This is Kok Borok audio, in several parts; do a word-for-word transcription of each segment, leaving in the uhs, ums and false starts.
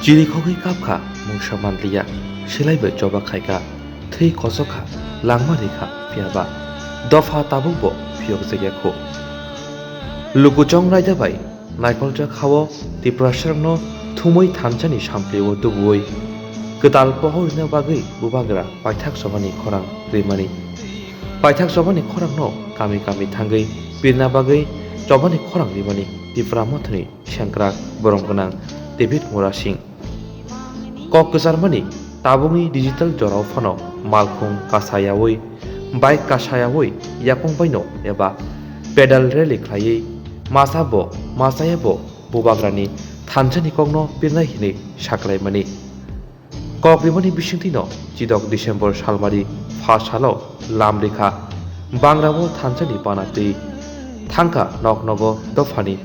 Chirikhogwi kapkha, mungsa manliya, selaibai choba khaikha, thwi kochokha, langma rikha, phiyaba dopha tabukbo phiyokjakya kho. Lukuchong raida bai naikoljak hao Tiprasarokno thumwi thansani samplio tubuwi kwtal pohor rwna bagwi bubagra paithak chobani khorang rimani. Paithak chobani khorangno kami kami thangwi pirna bagwi chobani khorang rimani Tipra Mothani sengkrak borom gwnang David Murasing. Kok kwcharmani tabukni digital jorao phano malkhung kasayawi, bike kasayawi yakung baino eba pedal rally khlaiwi masa bo masaya bo bubagrani thansani kokno pirnai hinwi saklaimani. Kok rimani bisingtwino chidok December salmari pha salo lam rikha bangrao thansani bana twi thangkha nok nogo dophani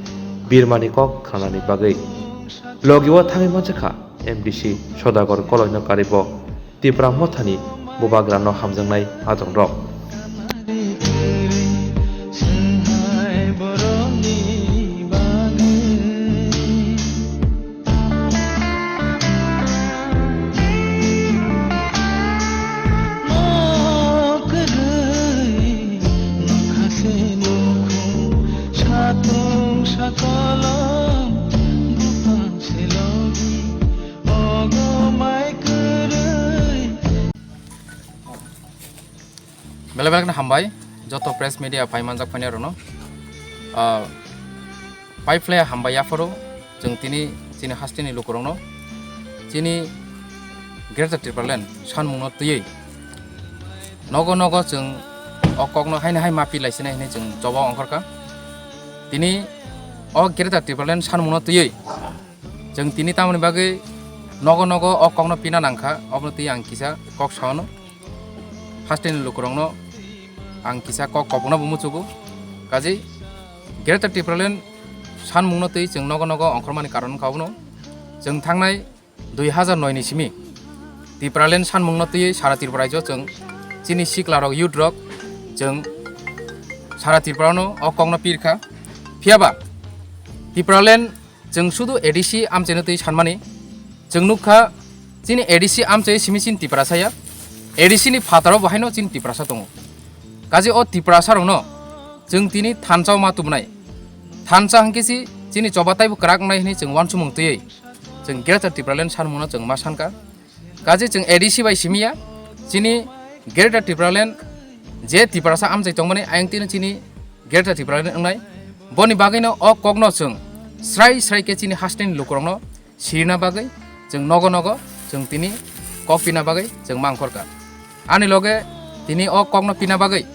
birmani kok khnanani bagwi. Logio thangwi manjakha M D C Sodagor Koloino karibo Tipra Mothani bubagrano hamjaknai adongrok. Belai belai kheno hambai joto press media phai manjak phainai rokno. Ah, pai phlai hambai yapharo chwng tini chini hasteni lukurokno chini Greater Tipraland sanmungno twiwi nogo nogo chwng o kokno haino hai ma pilai sinai hinwi chwng choba ongkhorkha. Tini o Greater Tipraland sanmungno twiwi chwng tini tamoni bagwi nogo nogo o kokno pina nangkha, obono twi ang kisa kok saono. Hasteni lukurokno ang kisa kok kobokno bo muchugo. Kaje Greater Tipraland sanmungno twi chwng nogo nogo ongkhormani karon wngkha obono. Chwng thangnai dui hazar noi ni simi Tipraland sanmungno twiwi sara Tripura raijo chwng chini siklarok, youth rok chwng sara Tripurano o kokno pirkha. Phiyaba Tipraland chwng sudu A D C amchaino twi sanmani. Chwng nukha chini A D C amchai simi chini Tiprasa ya. A D C ni phataro bo haino chini Tiprasa tongo. Kaje o Tiprasa rokno chwng tini thansa ma tubunai. Thansa hwnkhe si chini choba taibo kwrak wngnai hinwi chwng uansukmung twiwi chwng Greater Tipraland sanmungno chwng ma sankha. Kaje chwng A D C bai simi ya, chini Greater Tipraland je Tiprasa amchai tongmani ayang tino chini Greater Tipraland wngnai. Boni bagwino o kokno chwng srai srai khe chini hasteni lukurokno sirina bagwi chwng nogo nogo chwng tini kok pina bagwi chwng mangkhorkha. Ani loge tini o kokno pina bagwi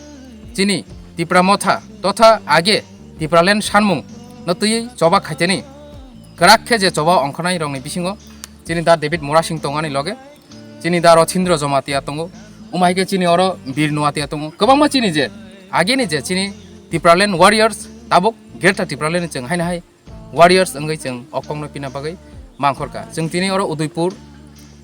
chini Tipra Motha totha age Tipraland sanmung no twiwi choba khaiteni kwrak khe je choba ongkhornai rokni bisingo chini da David Murasing tongo ani loge, chini da Rothindra Jamatia tongo, omo hai khe chini oro Bir Nuatia tongo, kwbangma chini je ageni je chini Tipraland Warriors tabuk Greater Tipraland ni chwng haino hai Warriors wngwi chwng o kokno pina bagwi mangkhorkha. Chwng tini oro Udaipur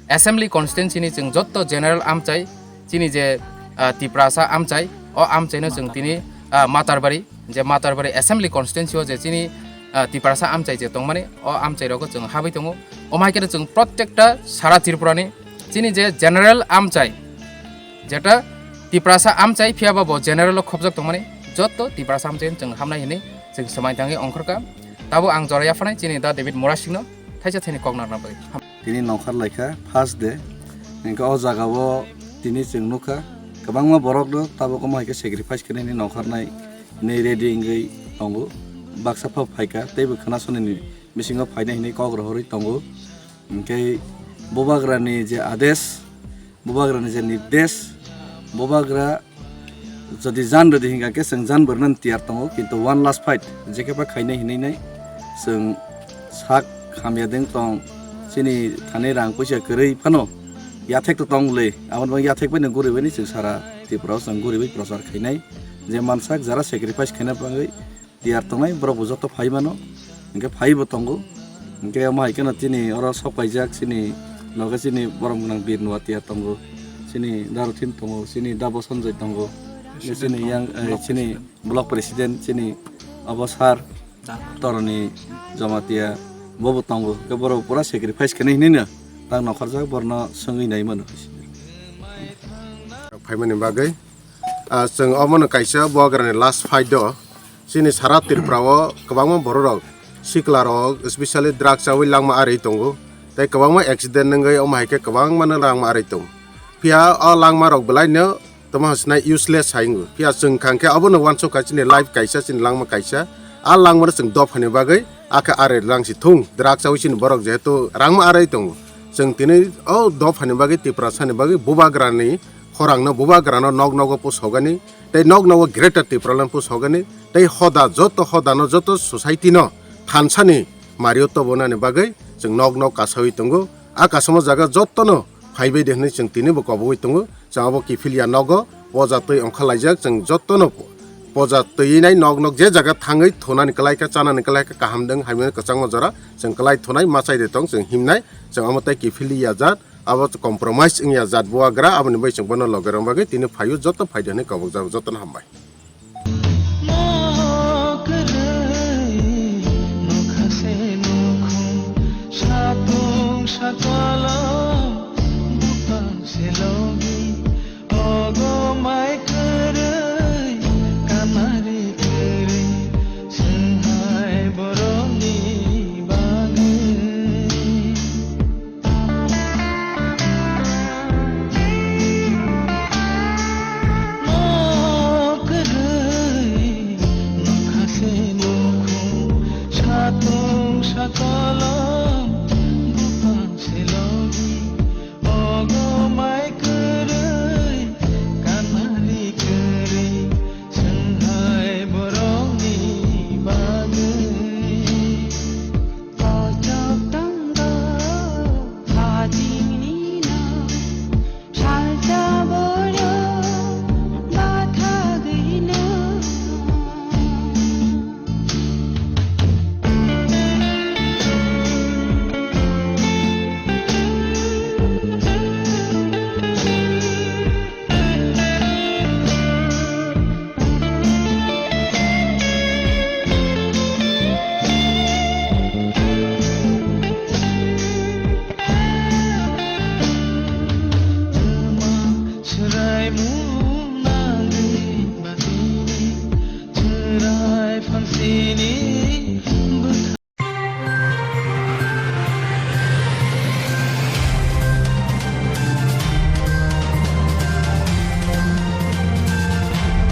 Assembly Constituency ni chwng jotto general amchai chini je, ah, Tiprasa amchai, o amchaino chwng tini, ah, Matarbari, je Matarbari Assembly Constituency o je chini, ah, Tiprasa amchai je tongmani, o amchai rogo chwng habwi tongo. Omo hai khe chwng protekta sara Tripura ni chini je general amchai, jeta Tiprasa amchai phiyaba bo general o khobjak tongmani, jotto Tiprasa amchai chwng hamnai hinwi chwng swmai tangwi ongkhorkha. Tabuk ang jora yapharnai chini da David Murasingno thaisa thaini kok narwkna bagwi. Tini nongkhor laikha first day, hingkhe o jaga o tini chwng nukha kwbangma borok no tabuk omo hai khe sacrifice khe nini nongkhor nai hinwi ready wngwi tongo, baksa phano phaikha teibo khwna soni ni bisingo phainai hinwi kok rohorwi tongo. Hingkhe bubagra ni je adesh, bubagra ni je nirdesh, bubagra jodi jan rwdi hinkha khe chwng jan bo rwnani tiyar tongo, kintu one last fight jekhe pha khainai hinwi nai chwng sak hamya deng tong, chini thani rang puisa kwrwi phano yathek to tong le, aboni bagwi yathek bai no guribai ni chwng sara Tripura o chwng guribai prochar khainai, je mansak jara sacrifice khaina bagwi tiyar tongnai borok bo joto phai mano, hingkhe phai bo tongo. Hingkhe omo hai kheno chini oro sok paijak chini loge chini borom gwnang Bir Nuatia tongo, chini Daruthin tongo, chini Dabo Sanjoy tongo, chini yang, eh, chini block president chini obo sir Toroni Jamatia, Bobo tongo, hwnkhe borok pura sacrifice khainai hinwi no tak nokharjak, borno swngwi nai mano. Phaimani bagwi, ah, chwng omono kaisa Bubagrani last fight o, chini sara Tripura o kwbangma borok rok, sikla rok, especially drugs chawi langma arwi tongo, tei kwbangma accident wngwi omo hai khe kwbangma no langma arwi tongo. Phiya o langma rok belai no tamo hwnsinai useless hai wngo. Phiya chwng kha hwnkhe abono uansuk kha chini life kaisa, chini langma kaisa. A langmano chwng dophani bagwi, akhe are langsi thung, drugs chawi chini borok jehetu rangma arai tongo. Chwng tini o dophani bagwi, Tiprasani bagwi, Bubagrani khorangno, Bubagrano nok nogo pusogani, tei nok nogo Greater Tipraland pusogani, tei hoda, joto hodano, joto society no thansani mario tobonani bagwi chwng nok nok kasawi tongo. A kasamo jaga jotono phaibai de hinwi chwng tini bo kobogwi tongo. Chwng abo kiphilya nogo poja twi ongkhorlaijak, chwng jotono poja twi nai nok nok je jaga thangwi thunani kwlai kha, chanani kwlai kha, kaham dwng hamya kwchangma jora chwng kwlai thunai, machai de tong chwng himnai, chwng amo tei kiphilya jat, abo compromise wngya jat Bubagra, aboni bai chwng bono loge rwna bagwi tini phaio, joto phai de hinwi kobokjak, jotono hambai.